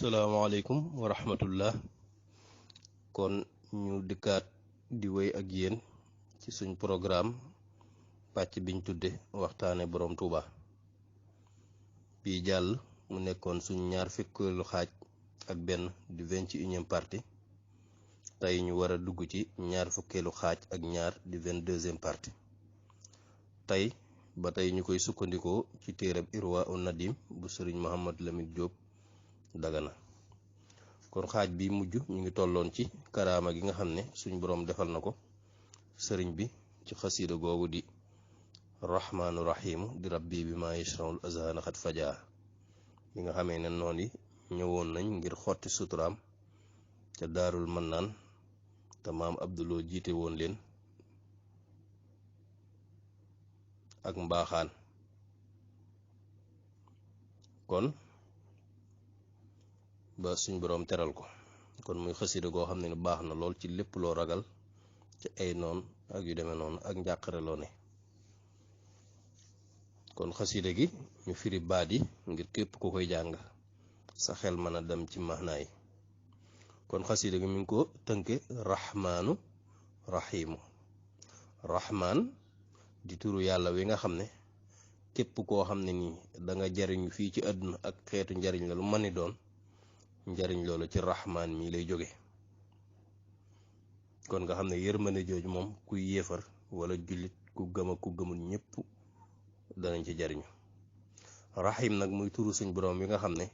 salaamaaleykum wa rahmatullah. kon ñu dikkaat di wéy ak yéen ci suñ programme pàcc biñ tudde waxtaane borom Touba bii jàll mu nekkoon suñ ñaar fukkeelu xaaj ak benn di 21e partie. tey ñu war a dugg ci ñaar fukkeelu xaaj ak ñaar di 22e partie. tey ba tey ñu koy sukkandikoo ci téereb Irwa un Nadim bu sëriñ Mohamad Lamine Diop Dagana. kon xaaj bi mujj ñu ngi tolloon ci karaama gi nga xam ne suñ boroom defal na ko sëriñ bi ci xasiida googu di rahmaanu rahimu di rabbi bi ma yashraul azhana xat fajaa bi nga xamee ne noon yi ñëwoon nañ ngir xotti suturaam ca daarul mannaan te maam Abduloo jiite woon leen ak mbaaxaan. kon ba suñ boroom teral ko kon muy xasida goo xam ne baax na lool ci lépp loo ragal ci ay noon ak yu demee noonu ak njàqare loo ne. kon xasida gi ñu firi baat yi ngir képp ku koy jàng sa xel mën a dem ci maanaay. kon xasida gi mi ngi ko tënke rahmaanu rahimu. rahmaan di turu yàlla wi nga xam ne képp koo xam ne nii da nga jariñu fii ci àdduna ak xeetu njariñ la lu mën ni doon njariñ loolu ci rahmaan mii lay jóge. kon nga xam ne yërmande jooju moom kuy yéefar wala jullit ku gëm ak ku gëmul ñëpp danañ ci jariñu. rahim nag muy turu suñ boroom bi nga xam ne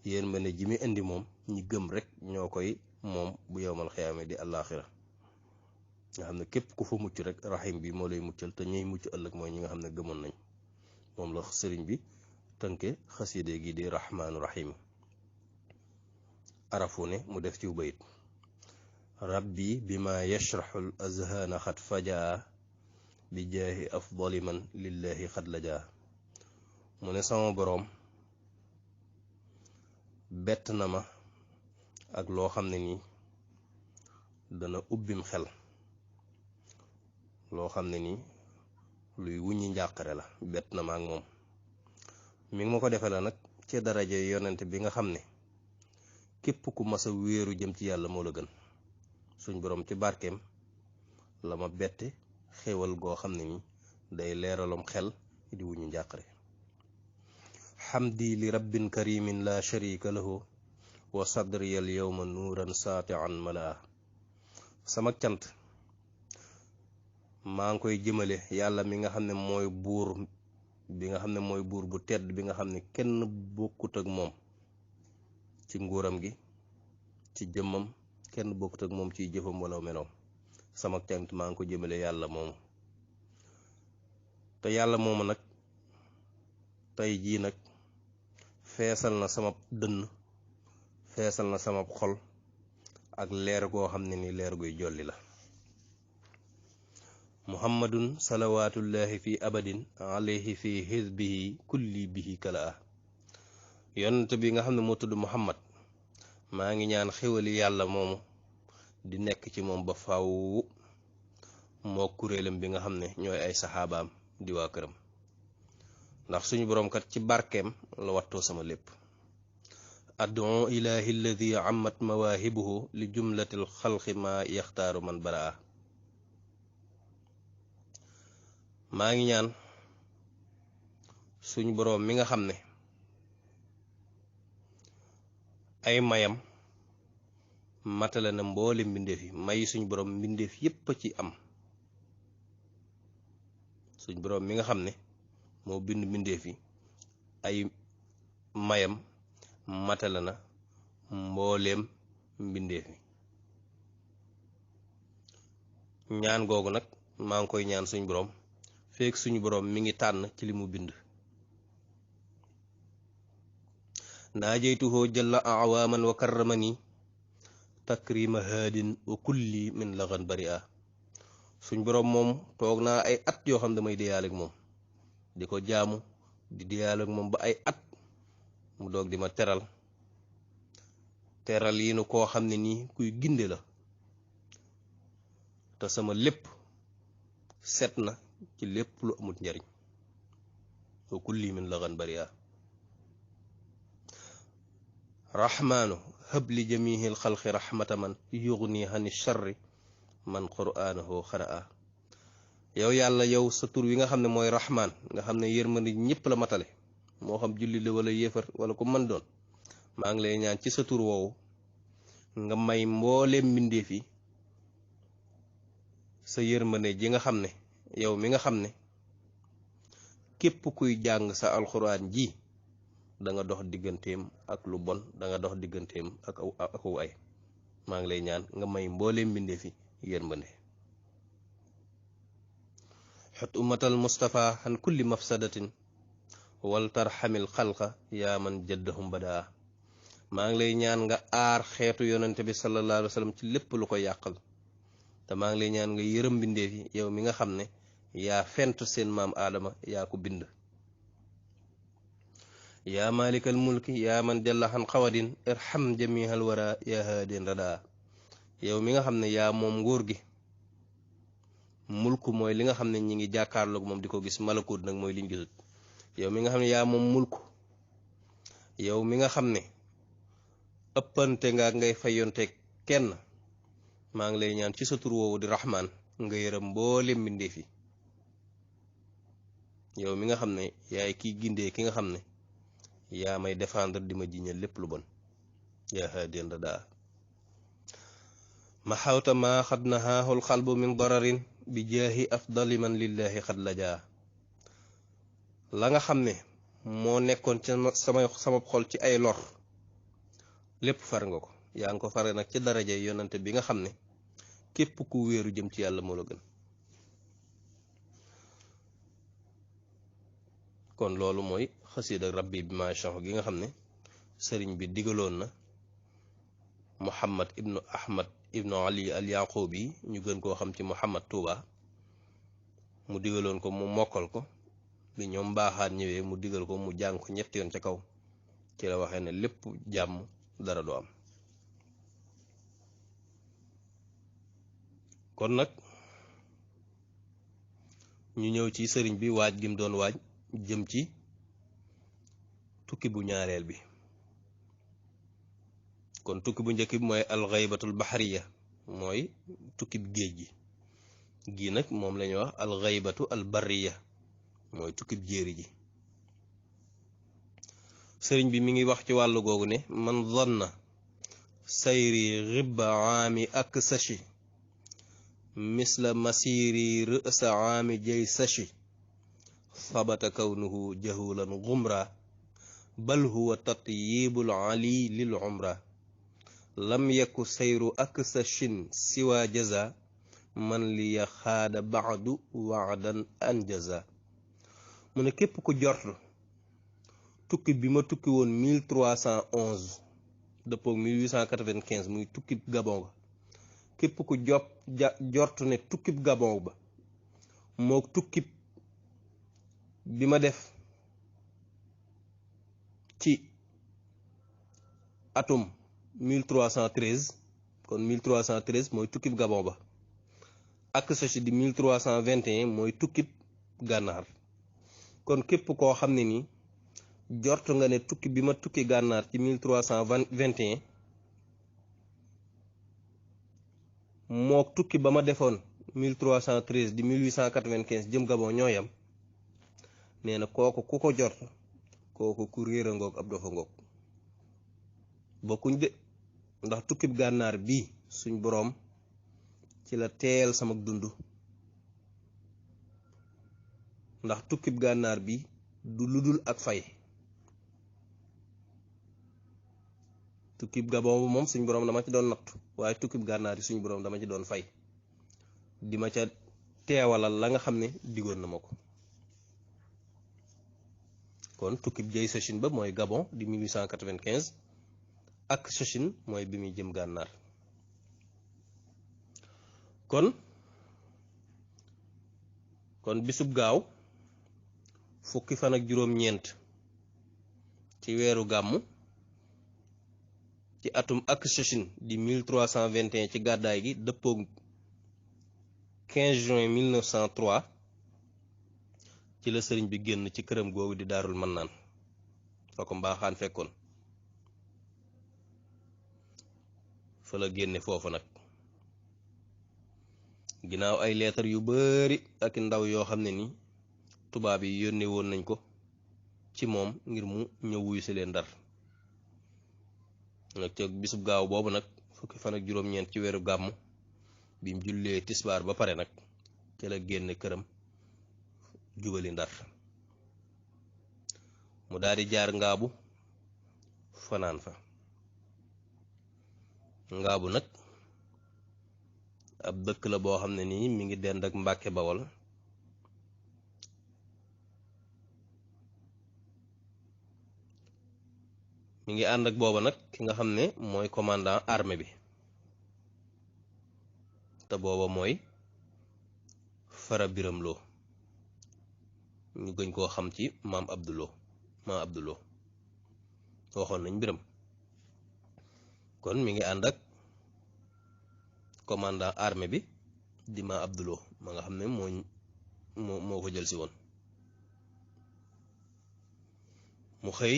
yërmande ji mi indi moom ñi gëm rek ñoo koy moom bu yowmal xiyaame di àllaaxira nga xam ne képp ku fa mucc rek rahim bi moo lay muccal te ñuy mucc ëllëg mooy ñi nga xam ne gëmoon nañ. moom la sëriñ bi tënke xaside gi di rahmaanu rahim. arafu ne mu def ci bayit rabbi bima yashraxul azhana xat fajaa bi jaahi afdali man lillahi xat lajaa. mu ne sama boroom bett na ma ak loo xam ne nii dana ubbim xel, loo xam ne nii luy wuññi njàqare la, bett na ma ak moom. mi ngi ma ko defee la nag ci daraja yonent bi nga xam ne képp ku mas a wéeru jëm ci yàlla moo la gën. suñ boroom ci barkeem la ma bette xéewal goo xam ne ni day leeralum xel di wuñu njàqare. xamdi li rabbin karimin la sharika lahu wa sadri al yawma nuuran saatian malaa. sama cant maa ngi koy jëmale yàlla mi nga xam ne mooy buur bi nga xam ne mooy buur bu tedd bi nga xam ne kenn bokkut ak moom ci nguuram gi, ci jëmmam, kenn bokkut ak moom ciy jëfam wala meloom. sama cant maa ngi ko jëmale yàlla moomu. te yàlla moomu nag tey jii nag feesal na sama dënn, feesal na sama xol ak leer goo xam ne ni leer guy jolli la. muhammadun salawaatullahi fi abadin alayhi fi hizbihi kulli bihi kalaa. yonent bi nga xam ne moo tudd muhammad maa ngi ñaan xéwali yàlla moomu di nekk ci moom ba faw moo kuréelam bi nga xam ne ñooy ay saxaabaam di waa këram, ndax suñu boroom kat ci barkeem la wattoo sama lépp. ad'u ilahi alladi ammat mawaahibuhu li jumlatil xalqi ma yaxtaaru man baraa. maa ngi ñaan suñu boroom mi nga xam ne ay mayam matale na mboole mbindeef yi, may suñ boroom mbindeef yépp a ci am. suñ boroom mi nga xam ne moo bind mbindeef yi ay mayam matale na mbooleem mbindeef yi. ñaan googu nag maa ngi koy ñaan suñ boroom feek suñu boroom mi ngi tànn ci li mu bind. naajaytuhoo jalla awaaman wa karramani takrima haadin wa kulli min laxan bari a. suñ boroom moom toog naa ay at yoo xam damay diyaale ak moom di ko jaamu di diyaale ak moom ba ay at mu doog di ma teral yi nu koo xam ne nii kuy ginde la te sama lépp set na ci lépp lu amut njariñ. wa kulli min laxan bari a. rahmaanu habli jamihil xalqi rahmata man yughni hani sharri man qur'anahu xaraa. yow yàlla yow sa tur wi nga xam ne mooy rahmaan nga xam ne yërmande ñëpp la matale, moo xam julli la wala yéefar wala ku mën doon, maa ngi lay ñaan ci sa tur woowu nga may mbooleem mbindeef yi sa yërmande ji nga xam ne yow mi nga xam ne képp kuy jàng sa alxuraan ji da nga dox digganteem ak lu bon, da nga dox digganteem ak aw ay. maa ngi lay ñaan nga may mbooleem mbindeef yi yërmande. xut ummatal mustafa an kulli mafsadatin wal tarxamil xalqa yaa man jaddahum badaa. maa ngi lay ñaan nga aar xeetu yonente bi sallallahu alayhi wa sallam ci lépp lu ko yàqal, te maa ngi lay ñaan nga yërëm mbindeef yi yow mi nga xam ne yaa fent seen maam aadama, yaa ko bind. yaa malikal mulki yaa man jalla xan xawadin irham jamihal wara yaa haadin radaa. yow mi nga xam ne yaa moom nguur gi. mulku mooy li nga xam ne ñi ngi jàkkaarloog moom di ko gis, malakut nag mooy liñ gisut. yow mi nga xam ne yaa moom mulku, yow mi nga xam ne ëppante nga ngay fayonte kenn, maa ngi lay ñaan ci sa tur woowu di rahmaan nga yërëm mboolem mbindeef yi. yow mi nga xam ne yaay kiy gindee ki nga xam ne yaa may défendre di ma jiñal lépp lu bon, yaa haadin radaa. ma xawta maa xad nahaahul xalbu min dararin bi jaahi afdali man lillahi xad lajaa. la nga xam ne moo nekkoon ci sama xol ci ay lor lépp far nga ko, yaa ngi ko fare nag ci daraja yonante bi nga xam ne képp ku wéeru jëm ci yàlla moo la gën. kon loolu mooy xasida rabbi bi macha gi nga xam ne sëriñ bi digaloon na Muhammad ibnu Ahmad ibnu Ali al Yaqubi, ñu gën koo xam ci Muhammad Touba, mu digaloon ko mu mokkal ko. bi ñoom mbaaxaan ñëwee mu digal ko mu jàng ko ñetti yoon ca kaw, ci la waxee ne lépp jàmm dara du am. kon nag ñu ñëw ci sëriñ bi waaj gi mu doon waaj jëm ci tukki bu ñaareel bi. kon tukki bu njëkk bi mooy alxaybatul baxariya, mooy tukki bi géej gi. gii nag moom la ñuy wax alxaybatu albarriya, mooy tukki bi jéeri ji. sëriñ bi mi ngi wax ci wàllu googu ne man zanna sayri ribba aami ak sashi misla masiri rësa aami jay sashi sabata kawnuhu jahulan gumra bal huwa tatyibul ali lil umra lam yaku sayru ak sashin siwa jaza man li yaxaada baadu waadan an jaza. mu ne képp ku jortu tukki bi ma tukki woon 1311 dëppoog 1895 muy tukki Gabon ba, képp ku jortu ne tukki Gabon ba mook tukki bi ma def ci atum 1313, kon 1313 mooy tukki Gabon ba, ak sachi di 1321 mooy tukki gànnaar. kon képp koo xam ne ni jort nga ne tukki bi ma tukki gànnaar ci 1321 mook tukki ba ma defoon 1313 di 1895 jëm Gabon ñoo yam, nee na kooku ku ko jort kooku ku réer a ngoog ab dofa ngoog. bokkuñ de, ndax tukki gànnaar bii suñ boroom ci la teel sama dund, ndax tukkib gànnaar bi du ludul ak fay. tukkib Gabon moom suñ boroom dama ci doon nattu, waaye tukkib gànnaar yi suñ boroom dama ci doon fay, di ma ca teewalal la nga xam ne digoon na ma ko. kon tukkib jay sachin ba mooy Gabon di 1895, ak sachin mooy bi muy jëm gànnaar. kon bisub gaaw fukki fan ak juróom-ñeent ci weeru gàmm ci atum ak sachin di 1321 ci gàddaay gi, dëppoog 15 juin 1903 ci la sëriñ bi génn ci këram googu di daarul mannaan fa ko mbaaxaan fekkoon. fa la génne foofu nag ginnaaw ay leetar yu bari ak ndaw yoo xam ne ni tubaab yi yónnee woon nañ ko ci moom ngir mu ñëw wuyu si leen Ndar nag ca bisub gaaw boobu nag fukki fan ak juróom-ñeent ci weeru gàmm bi mu jullee tisbaar ba pare nag ca la génne këram jubali Ndar mu daal di jaar Ngaabu fanaan fa. Ngaabu nag ab dëkk la boo xam ne nii mi ngi dend ak Mbàkke Bawol mi ngi ànd ak booba nag ki nga xam ne mooy commandant armée bi te booba mooy Fara Biram Lo ñu gën koo xam ci maam Abdulo waxoon nañ Biram kon mi ngi ànd ak commandant armée bi di maam Abdulo ma nga xam ne moo ko jël si woon mu xëy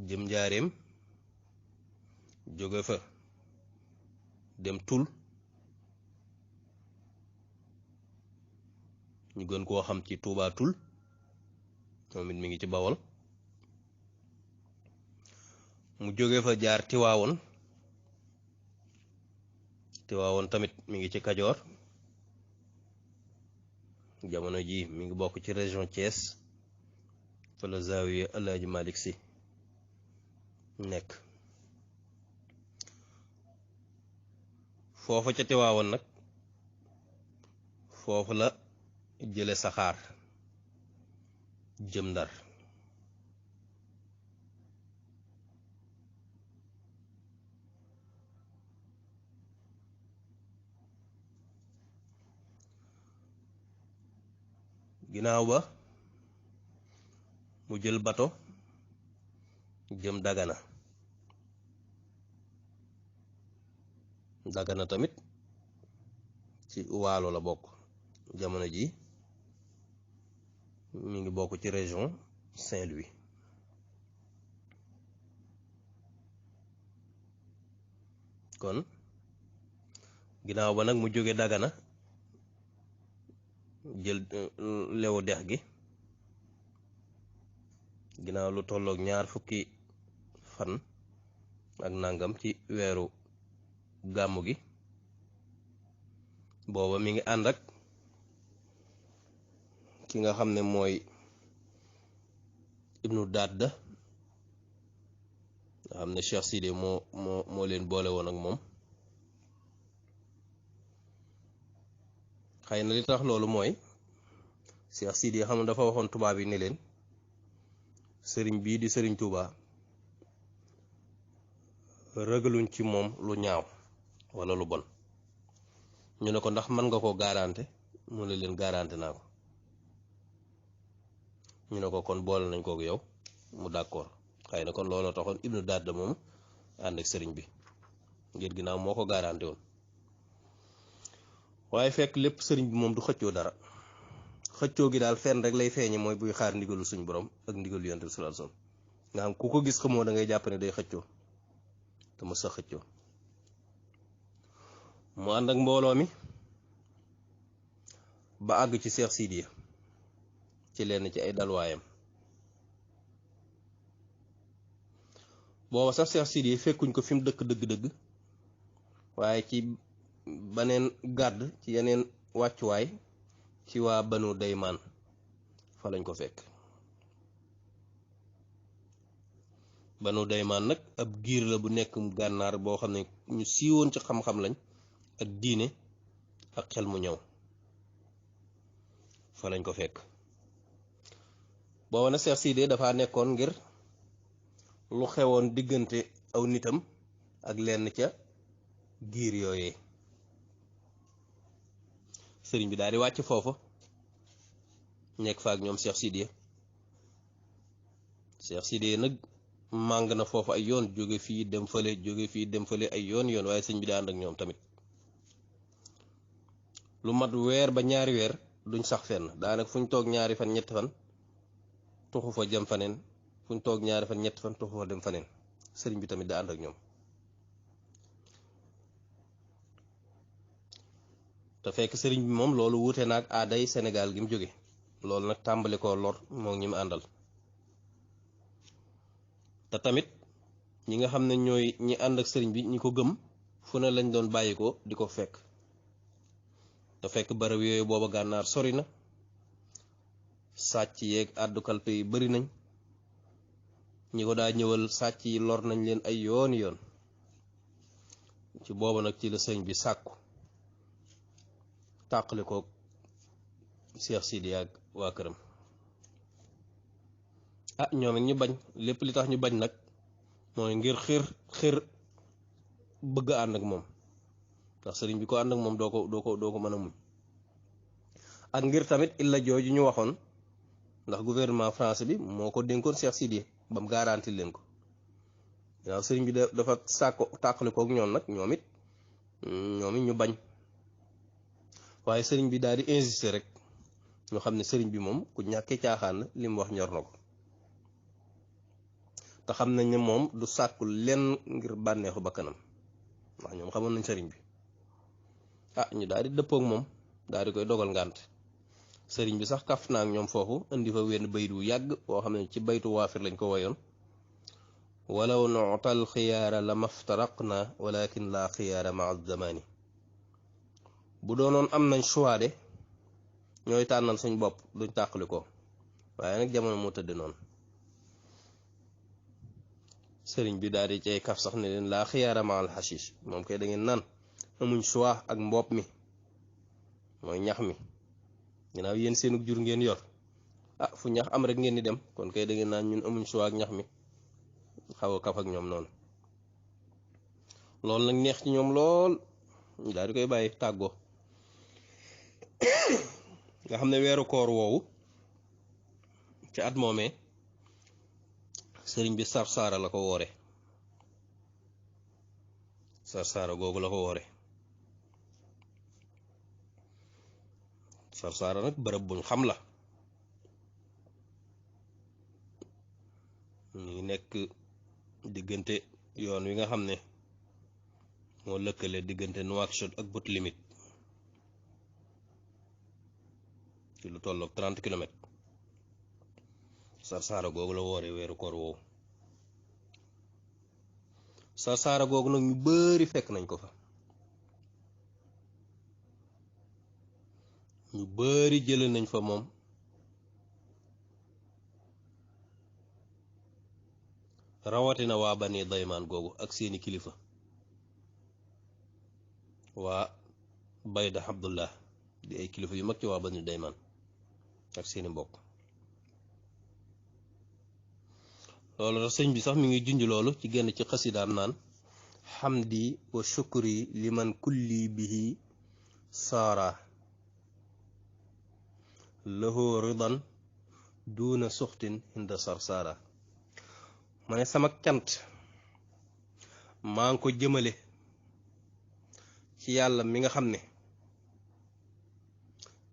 jëm njaareem jóge fa dem Tul ñu gën koo xam ci Tuubaa Tul moom it mi ngi ci Bawol mu jóge fa jaar Tiwaawoon tamit mi ngi ci Kajoor jamono ji mi ngi bokk ci région Thiès fa la Zawiya Alaaji Malik Si nekk foofa ca Tiwaawoon nag foofu la jële saxaar jëm Ndar ginnaaw ba mu jël bato jëm Dagana tamit ci Waalo la bokk jamono ji mi ngi bokk ci région Saint-Louis kon ginnaaw ba nag mu jóge Dagana jël lewu dex gi ginnaaw lu tolloog 2 fukki fan ak nangam ci weeru gàmmu gi booba mi ngi ànd ak ki nga xam ne mooy Ibnu Dadda nga xam ne Cheikh Sidé moo leen boole woon ak moom xëy na li tax loolu mooy Cheikh Sidé xam ne dafa waxoon tubaab yi ne leen sëriñ bii di sëriñ Touba ragaluñ ci moom lu ñaaw wala lu bon ñu ne ko ndax mën nga ko garanté mu ne leen garanté naa ko ñu ne ko kon boole nañ kook yow mu d'accord xëy na kon looloo taxoon Ibnu Dadda moom ànd ak sëriñ bi ngir ginnaaw moo ko garanté woon waaye fekk lépp sëriñ bi moom du xëccoo dara xëccoo gi daal fenn rek lay feeñe mooy buy xaar ndigalu suñ borom ak ndigalu Yonent bi sallallahu alayhi wasallam nga xam ku ko gis xamoo da ngay jàpp ne day xëccoo te mos sa xëccoo mu ànd ak mbooloo mi ba àgg ci Cheikh Sidiya ci lenn ci ay dalwaayam booba sax Cheikh Sidiya fekkuñ ko fi mu dëkk dëgg-dëgg waaye ci baneen gàdd ci yeneen wàccuwaay ci waa Banu Daymaan fa lañ ko fekk Banu Daymaan nag ab giir la bu nekk gànnaar boo xam ne ñu siiwoon ci xam-xam lañ ak diine ak xel mu ñëw fa lañ ko fekk booba na Cheikh Sidé dafa nekkoon ngir lu xewoon diggante aw nitam ak lenn ca giir yooyee sëriñ bi daal di wàcc foofu nekk fa ak ñoom Cheikh Sidé nag màng na foofu ay yoon jóge fii dem fële ay yoon waaye sëriñ bi daa ànd ak ñoom tamit lu mat weer ba 2 weer duñ sax fenn daanaka fu ñu toog 2 fan 3 fan tuxu fa jëm faneen fu ñu toog 2 fan 3 fan tuxu fa dem faneen sëriñ bi tamit daa ànd ak ñoom te fekk sëriñ bi moom loolu wuute naag aaday Sénégal gi mu jóge loolu nag tàmbali koo lor moo ñi mu àndal. te tamit ñi nga xam ne ñooy ñi ànd ak sëriñ bi ñi ko gëm fu ne lañ doon bàyyi ko di ko fekk te fekk barab yooyu booba gànnaar sori na, sàcc yeeg àddu kalpe yi bari nañ, ñi ko daa ñëwal sàcc yi lor nañ leen ay yooni yoon. ci booba nag ci la sëriñ bi sàkku tàqali ko Cheikh Sidi ak waa këram. ñoom it ñu bañ, lépp li tax ñu bañ nag mooy ngir xir bëgg ànd ak moom, ndax sëriñ bi ko ànd ak moom doo ko mën a muñ. ak ngir tamit illa jooju ñu waxoon, ndax gouvernement français bi moo ko dénkoon Cheikh Sidi ba mu garanti leen ko. waaw sëriñ bi dafa sàkko tàqali kook ñoom nag ñoom it ñu bañ, waaye sëriñ bi daal di insister rek ñu xam ne sëriñ bi moom ku ñàkkee caaxaan la, li mu wax ñor na ko. te xam nañ ne moom du sàkkul lenn ngir bànneexu bakkanam, ndax ñoom xamoon nañ sëriñ bi. ñu daal di dëppook moom daal di koy dogal ngànt. sëriñ bi sax kaf na ak ñoom foofu indi fa wenn bayit wu yàgg boo xam ne ci baytu waafir lañ ko woyoon: walaw nu'tal xiyaara la maftaraqna walakin la xiyaara maa zamani. bu doonoon am nañ choix de ñooy tànnal suñ bopp duñ tàqali ko, waaye nag jamono moo tëdd noonu. sëriñ bi daal di cay kaf sax ne leen laa xiyaara maa al xashish, moom kay da ngeen naan amuñ choix ak mbopp mi, mooy ñax mi. ginnaaw yéen seenug jur ngeen yor, fu ñax am rek ngeen di dem, kon kay da ngeen naan ñun amuñ choix ak ñax mi. xaw a kaf ak ñoom noonu. loolu nag neex ci ñoom lool, ñu daal di koy bàyyi tàggoo. nga xam ne weeru koor woowu ci at moomee sëriñ bi Sarsara la ko woore. Sarsara googu la ko woore. Sarsara nag bërëb buñ xam la, ñu ngi nekk diggante yoon wi nga xam ne moo lëkkale diggante Nouakchott ak Boutilimit ci lu tolloog 30 kilomètres. Sarsara googu la woore weeru koor woowu. Sarsara googu nag ñu bari fekk nañ ko fa, ñu bari jële nañ fa moom rawatina waa Bani Daymaan googu ak seeni kilifa, waa Bayda Abdullah di ay kilifa yu mag ci waa Bani Daymaan ak seeni mbokk. loolu tax sëñ bi sax mi ngi junj loolu ci genn ci xasidaam naan: xamdi wa shukri liman kulli bihi saara lahu ridan duuna suxtin hinda Sarsara. ma ne sama cant maa ngi ko jëmale ci yàlla mi nga xam ne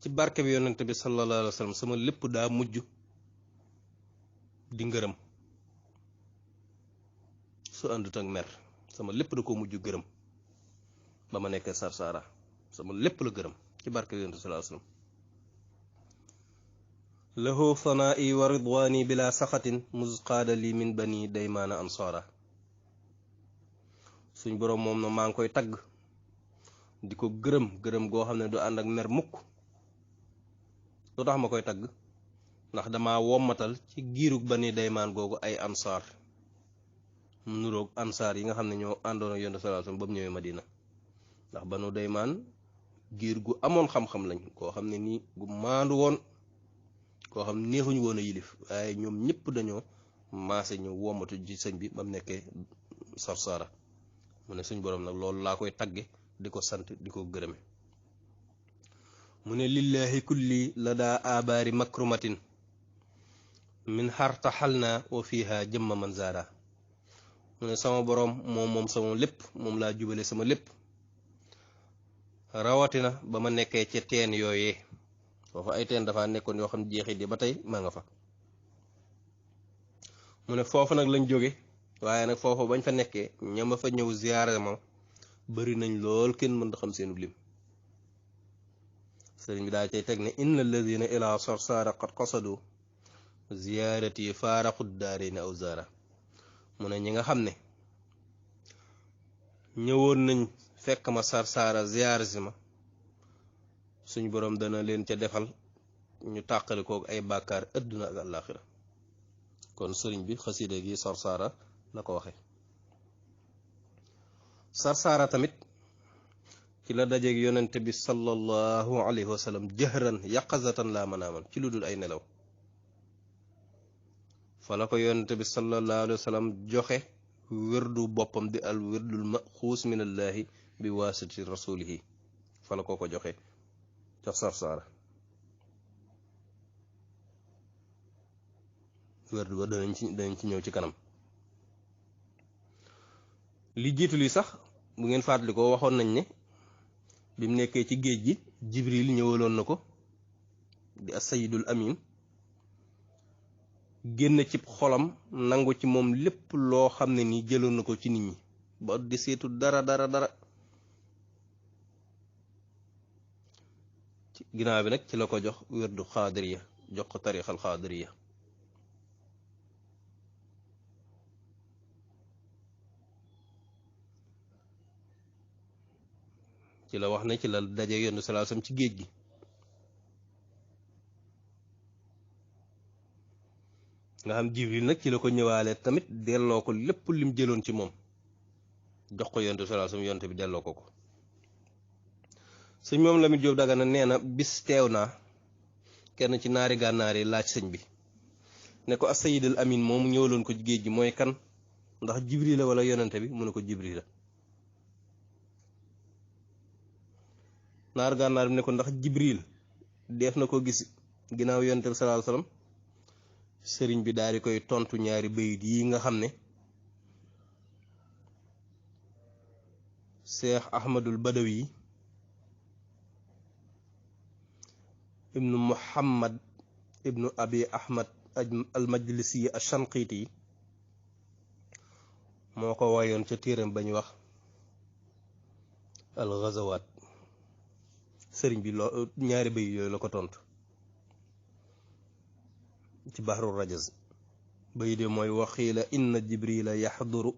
ci barke bi yonent bi sallallahu alayhi wa sallam sama lépp daa mujj di ngërëm. su àndut ak mer, sama lépp da ko mujj gërëm ba ma nekk Sarsara, sama lépp la gërëm ci barke bi yonent bi sallallahu alayhi wa sallam. lahu fanaa'i wa ridwaani bila saxatin musqaada li min bani daymaana ansaara. suñ boroom moom na maa ngi koy tagg di ko gërëm goo xam ne du ànd ak mer mukk. lu tax ma koy tagg? ndax dama wommatal ci giirug bani daymaan googu ay ansaar, mu nuroog ansaar yi nga xam ne ñoo àndoon ak yonent sallallahu alayhi wasallam ba mu ñëwee Madina. ndax banu daymaan giir gu amoon xam-xam lañ, koo xam ne nii gu maandu woon, koo xam neexuñu woon a yilif, waaye ñoom ñëpp dañoo maase ñu wommatu ci sëñ bi ba mu nekkee Sarsara. mu ne suñ boroom nag loolu laa koy tagge di ko sant di ko gërëme. mu ne lillahi kulli la daa abaari makrumatin min xartaxal na wa fiha jëmma manzara. mu ne sama boroom moom sama lépp, moom laa jubale sama lépp, rawatina ba ma nekkee ca teen yooyee. foofa ay teen dafa nekkoon yoo xam jeexit yi ba tey maa nga fa. mu ne foofu nag lañ jóge, waaye nag foofu bañ fa nekkee ñama fa ñëw ziyaare ma bari nañ lool, kenn mën da xam seenu lim. sëriñ bi daa cay teg ne inna alladina ila sarsaara qad qasadu ziyaarati faaraqu daarayni aw zaara mu ne ñi nga xam ne ñëwoon nañ fekk ma sarsaara ziyaar si ma suñ boroom dana leen ca defal ñu tàqali kook ay bàkkaar adduna ak àllaaxira kon sëriñ bi xasida gi sarsaara la ko waxe sarsaara tamit ci la dajeeg yonente bi sallallahu alayhi wa sallam jëhran yaqazatan laa manaaman ci lu dul ay nelaw fa la ko yonente bi sallallahu alayhi wa sallam joxe wérdu boppam di al wérdul maxuus min allahi bi waasiti rasulihi fa la ko joxe ca sarsaara wérdu ba danañ ci ñëw ci kanam li jiitu li sax bu ngeen fàttali ko waxoon nañ ne bi mu nekkee ci géej gi jibril ñëwaloon na ko di as-sayyidul amin génn ci xolam nangu ci moom lépp loo xam ne ni jëloon na ko ci nit ñi ba di seetu dara ci ginnaaw bi nag ci la ko jox wérdu xaadiriya jox ko tarixal xaadiriya ci la wax ne ci la daje yonent sallallahu alayhi wasallam ci géej gi nga xam jibril nag ci la ko ñëwaale tamit delloo ko lépp lim jëloon ci moom jox ko yonent sallallahu alayhi wasallam yonent bi delloo ko sëñ moom Lamine Diop Dagana nee na bis teew naa kenn ci naari gànnaar yi laaj sëñ bi ne ko as-sayyidul amin moomu ñëwaloon ko ci géej gi mooy kan ndax jibril la wala yonent bi mu ne ko jibril la naar gànnaar bi ne ko ndax jibril def na ko gis ginnaaw yonent bi sallallahu alayhi wasallam sëriñ bi daal di koy tontu ñaari bayit yi nga xam ne Cheikh Ahmadul Badawi ibnu Muhammad ibnu Abi Ahmad al Majlisi ash-Shanqiti moo ko wayoon ca téeram ba ñu wax al Ghazawat sëriñ bi loo ñaari bayit yooyu la ko tontu ci Bahru Rajaz bayit de mooy waxiila inna jibrila yaxduru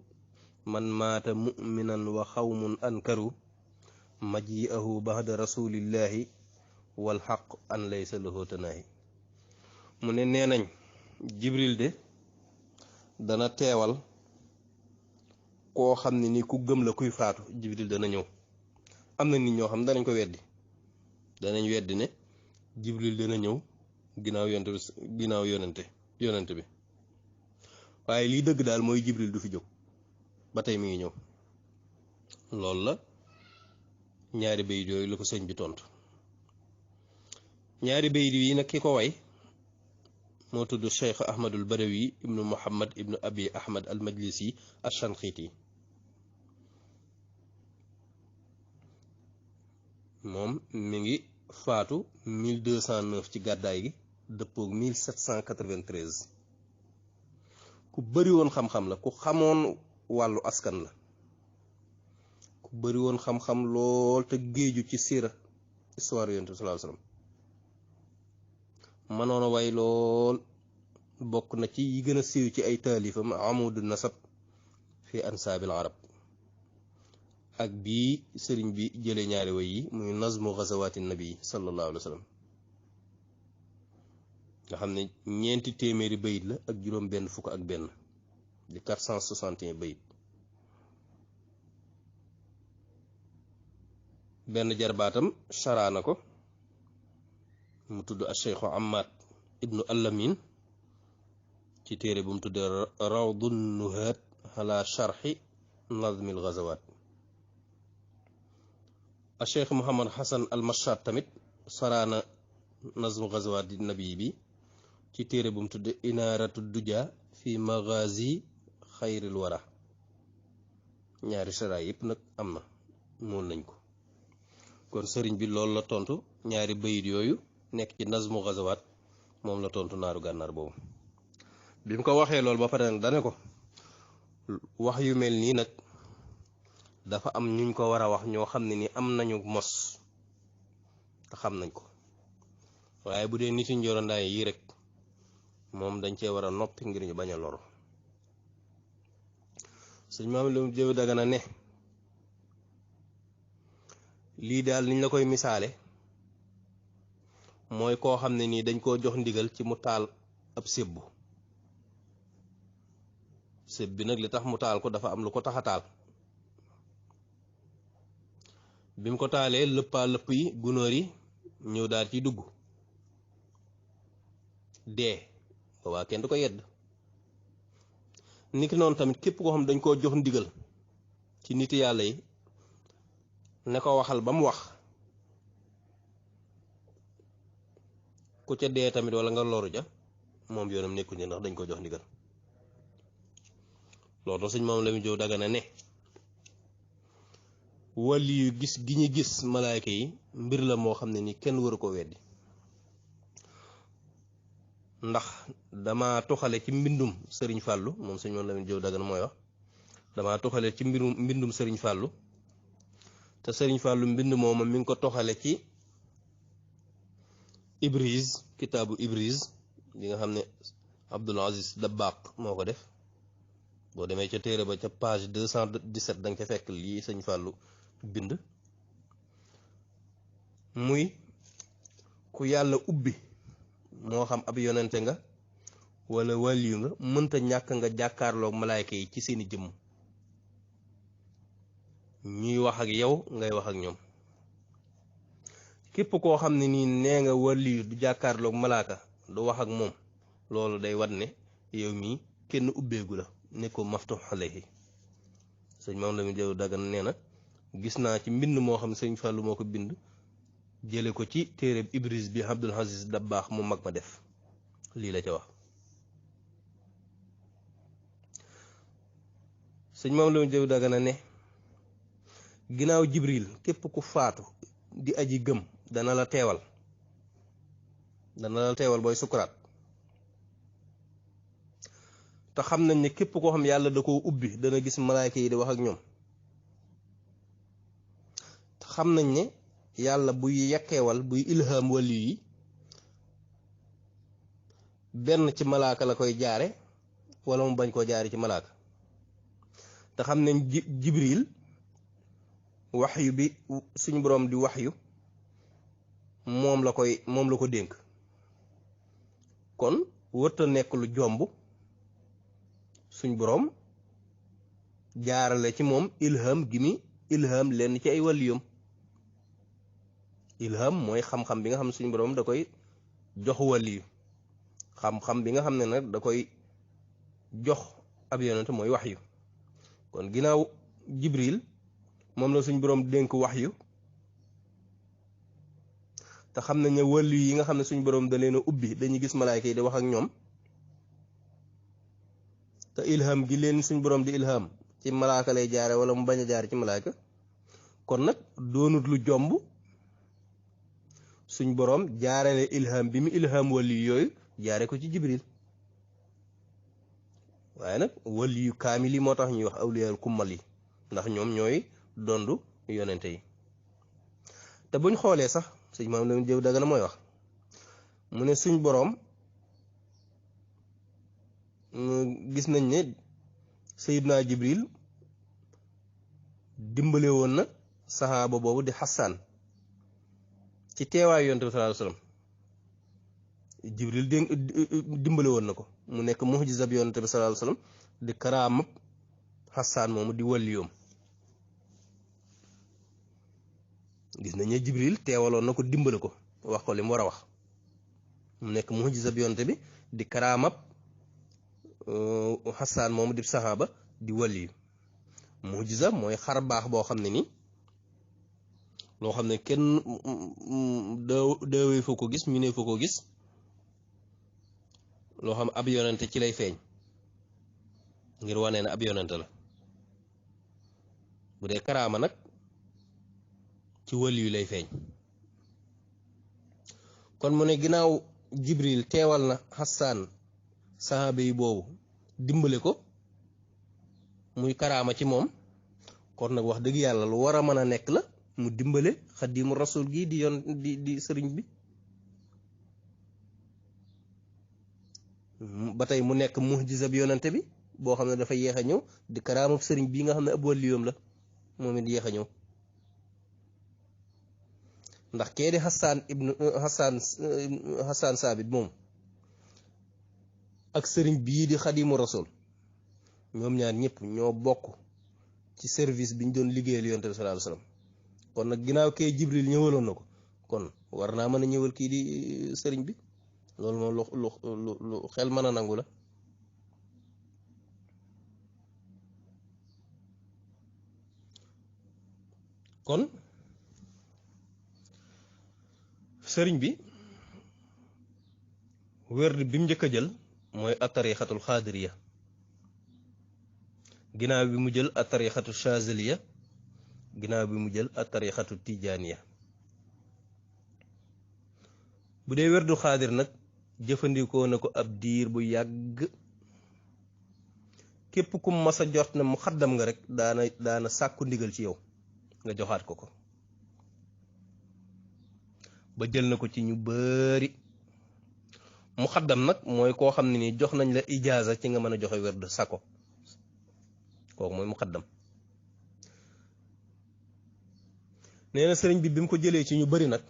man maata muminan wa xawmun ankaru maji'ahu baxda rasulillahi wal xaq an laysa lahu tanaahi mu ne nee nañ jibril de dana teewal koo xam ne ni ku gëm la kuy faatu jibril dana ñëw am na nit ñoo xam ne danañ ko weddi danañ weddi ne jibril dana ñëw ginnaaw yonente bi waaye lii dëgg daal mooy jibril du fi jóg ba tey mi ngi ñëw loolu la ñaari bayit yooyu la ko sëñ bi tontu ñaari bayit yi nag ki ko way moo tudd Cheikh Ahmadul Badawi ibnu Muhammad ibnu Abi Ahmad al Majlisi ash-Shanqiti moom mi ngi faatu 1209 ci gàddaay gi dëppoog 1793 ku bari woon xam-xam la ku xamoon wàllu askan la ku bari woon xam-xam lool te géeju ci siira histoire yonent bi sallallahu alayhi wasallam mënoon a way lool bokk na ci yi gën a siiw ci ay taalifam amudu nasab fi ansaabil arab ak bii sëriñ bi jële ñaari way yi muy nazmu ghazawati nabi sallallahu alayhi wasallam nga xam ne 400 bayit la ak juróom benn fukk ak benn di 461 bayit benn jarbaatam sharaana ko mu tudd ash-Shaykhu Ammad ibnu Allamin ci téere bu mu tudd Rawdun Nuhaat ala sharhi nazmil ghazawat ash-Shaykh Muhammad Hasan al-Mashad tamit sharaana nazmu ghazawat nabi bi ci téere bu mu tudd Inaaratu Duja fi maghazi xayril wara ñaari shara yëpp nag am na mool nañ ko kon sëriñ bi loolu la tontu ñaari bayit yooyu nekk ci nazmu ghazawat moom la tontu naaru gànnaar boobu bi mu ko waxee loolu ba pare nag dane ko wax yu mel nii nag dafa am ñuñ ko war a wax ñoo xam ne ni am nañu mos te xam nañ ko waaye bu dee nit yi njorondaay yi rek moom dañ cee war a noppi ngir ñu bañ a loru. sëñ Maam Lamine Diop Dagana ne lii daal niñ la koy misaale mooy koo xam ne nii dañ koo jox ndigal ci mu taal ab sébbu. séb bi nag li tax mu taal ko dafa am lu ko tax a taal. bi mu ko taalee lëppaa lëpp yi gunóor yi ñëw daal ci dugg dee boobaa kenn du ko yedd. niki noonu tamit képp koo xam dañ koo jox ndigal ci nit yàlla yi ne ko waxal ba mu wax ku ca dee tamit wala nga loru ja moom yoonam nekku ñu ndax dañ ko jox ndigal. loolu sëñ Maam Lamine Diop Dagana ne wàlli yu gis gi ñu gis malaayka yi mbir la moo xam ne ni kenn waru ko weddi, ndax dama toxale ci mbindum sëriñ fàllu moom sëñ Maam Lamine Diop Dagana mooy wax dama toxale ci mbindum sëriñ fàllu te sëriñ fàllu mbind mooma mi ngi ko toxale ci Ibriz kitaabu Ibriz li nga xam ne Abdul Aziz Dabbaq moo ko def. boo demee ca téere ba ca page 217 da nga ca fekk lii sëñ fàllu bind. muy ku yàlla ubbi moo xam ab yonente nga wala wàlliyu nga mënta ñàkk nga jàkkaarloog malaayka yi ci seeni jëmm ñuy wax ak yow ngay wax ak ñoom. képp koo xam ne nii nee nga wàlliyu du jàkkaarloog malaaka du wax ak moom loolu day wat ne yow mii kenn ubbeegu la ne ko maftuh alayhi. sëñ Maam Lamine Diop Dagana nee na gis naa ci mbind moo xam sëñ Fàllu moo ko bind jële ko ci téere Ibriz bi Abdul Aziz Dabbaax mu mag ma def lii la ca wax. sëñ Maam Lamine Diop Dagana ne ginnaaw Jibril képp ku faatu di aji gëm dana la teewal booy sukuraat. te xam nañ ne képp koo xam yàlla da koo ubbi dana gis malaayka yi di wax ak ñoom. te xam nañ ne yàlla buy yekkeewal buy ilham wali yi benn ci malaaka la koy jaare wala mu bañ koo jaare ci malaaka. te xam nañ Jibril waxyu bi suñu boroom di waxyu moom la ko dénk. kon wërta nekk lu jomb suñ boroom jaarale ci moom ilham gi mi ilham lenn ci ay waliyam. ilham mooy xam-xam bi nga xam ne suñ boroom da koy jox waliyu. xam-xam bi nga xam ne nag da koy jox ab yonent mooy waxyu. kon ginnaaw Jibril moom la suñ boroom dénk waxyu te xam nañ ne waliyu yi nga xam ne suñ boroom da leen a ubbi dañuy gis malaayka yi di wax ak ñoom. te ilham gi leen suñ boroom di ilham ci malaaka lay jaare wala mu bañ a jaare ci malaaka. kon nag doonut lu jomb suñ boroom jaarale ilham bi mu ilham wali yooyu jaare ko ci Jibril. waaye nag wali yu kaamil yi moo tax ñuy wax awliyaal kummal yi ndax ñoom ñooy dondu yonente yi. te buñ xoolee sax sëñ Maam Lamine Diop Dagana mooy wax mu ne suñ boroom gis nañ ne Sayyidna Jibril dimbale woon na saxaaba boobu di Xasaan ci teewaayu yonent bi sallallahu alayhi wasallam. Jibril dimbale woon na ko mu nekk mu'jiza bi yonent bi sallallahu alayhi wasallam di karaamab Xasaan moomu di waliyoom. gis nañ ne Jibril teewaloon na ko dimbale ko wax ko li mu war a wax mu nekk mu'jiza bi yonent bi di karaamab Xasaan moomu di saxaaba di waliyu. mu'jiza mooy xar baax boo xam ne ni loo xam ne kenn deewee foo ko gis ñu ne foo ko gis loo xam ab yonente ci lay feeñ ngir wane ne ab yonente la. bu dee karaama nag ci waliyu lay feeñ. kon mu ne ginnaaw Jibril teewal na Xasaan saxaaba yi boobu dimbale ko muy karaama ci moom kon nag wax dëgg yàlla lu war a mën a nekk la mu dimbale xadimu rasul gi di sëriñ bi ba tey mu nekk muhjiza bi yonante bi boo xam ne dafa yéex a ñëw di karaamub sëriñ bii nga xam ne ab wàlliyoom la moom it yéex a ñëw ndax kee di Hassan Saabit moom ak sëriñ bii di Xadimu Rasul ñoom ñaar ñëpp ñoo bokk ci service bi ñu doon liggéeyal yonante bi sallallahu alayhi wasallam kon nag ginnaaw kee Jibril ñëwaloon na ko kon war naa mën a ñëwal kii di sëriñ bi loolu moom lu xel mën a nangu la kon sëriñ bi werd bi mu njëkk a jël mooy atarixatul xaadiriya ginnaaw bi mu jël atarixatu chaziliya ginnaaw bi mu jël atarixatu tijaaniya bu dee werdu xaadir nag jëfandikoo na ko ab diir bu yàgg képp ku mas a jot na mu xaddam nga rek daana sàkku ndigal ci yow nga joxaat ko ko ba jël na ko ci ñu bari mu xaddam nag mooy koo xam ne nii jox nañ la ijaaza ci nga mën a joxe werd sako kooku mooy mu xaddam nee na sëriñ bi mu ko jëlee ci ñu bari nag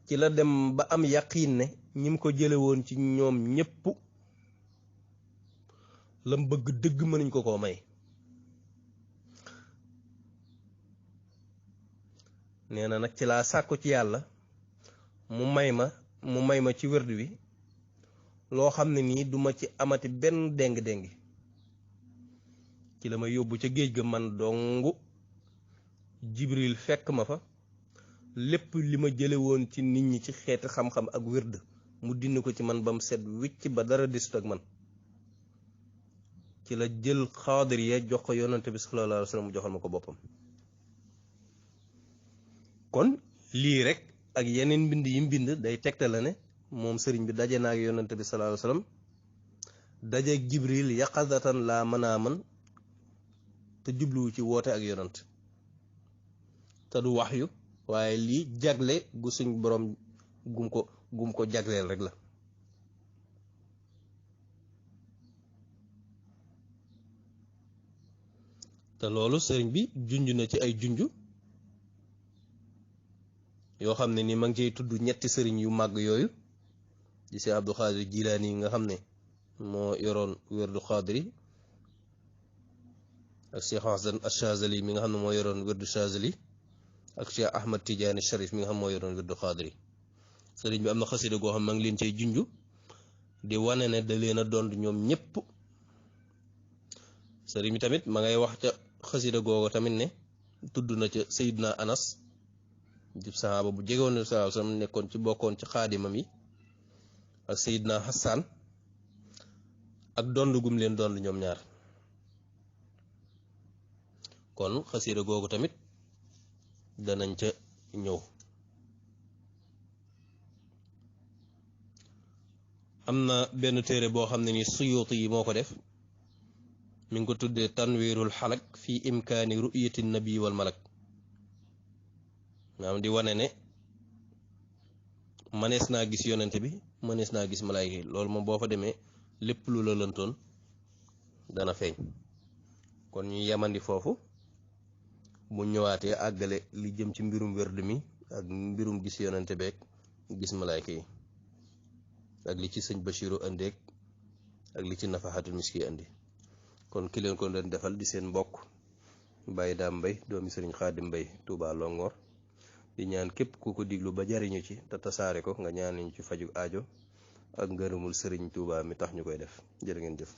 ci la dem ba am yaqiin ne ñi mu ko jële woon ci ñoom ñépp lam bëgg dëgg mënuñ ko koo may nee na nag ci laa sàkku ci yàlla mu may ma ci werd wi loo xam ne nii duma ci amati benn déng-déng ci la ma yóbbu ca géej ga man dongu Jibril fekk ma fa lépp li ma jële woon ci nit ñi ci xeeti xam-xam ak werd mu dindi ko ci man ba mu set wicc ba dara desut ak man ci la jël xaadir ya jox ko yonante bi sallallahu alayhi wa sallam mu joxal ma ko boppam kon lii rek ak yeneen mbind yi mbind day tegte la ne moom sëriñ bi daje na ak yonante bi sallallahu alayhi wa sallam daje Jibril yaqazatan laa mën a man te jubluwu ci woote ak yonant te du waxyu waaye lii jagle gu suñ borom gum ko jagleel rek la te loolu sëriñ bi junj na ci ay junj yoo xam ne ni ma ngi ciy tudd ñetti sëriñ yu màgg yooyu di Cheikh Abdou Khadir Jilaani yi nga xam ne moo yoroon werdu xaadiri ak Cheikh Hasan Achazali mi nga xam ne moo yoroon werdu Chazali ak Cheikh Ahmad Tidiane Sharif mi nga xam moo yoroon werdu xaadiri sëriñ bi am na xasida goo xam ma ngi leen cay junj di wane ne da leen a doon ñoom ñépp sëriñ bi tamit ma ngay wax ca xasida googu tamit ne tudd na ca Seydina Anas di sahaaba bu jegoon ne sallallahu alayhi wasallam nekkoon ci bokkoon ci xaadimam yi ak Seydina Hassan ak dond gum leen dond ñoom ñaar kon xasida googu tamit danañ ca ñëw am na benn téere boo xam ne ni Suyuti yi moo ko def mi ngi ko tuddee tanwiirul xalak fi imkaani ru'yati nabi wal malak maanaam di wane ne mënees naa gis yonente bi mënees naa gis malaayka yi loolu moom boo fa demee lépp lu la lëntoon dana feeñ kon ñu yemandi foofu bu ñëwaatee àggale li jëm ci mbirum werd mi ak mbirum gis yonente beeg gis malaayka yi ak li ci sëñ Bachiru andeeg ak li ci nafaxatul miski andi kon ki leen ko doon defal di seen mbokk Baye Dame Mbaye doomi sëriñ Xaadim Mbaye Touba Longoor di ñaan képp ku ko diglu ba jariñu ci te tasaare ko nga ñaan ñu ci faju aajo ak ngërëmul sëriñ Touba mi tax ñu koy def jërë ngeen jëf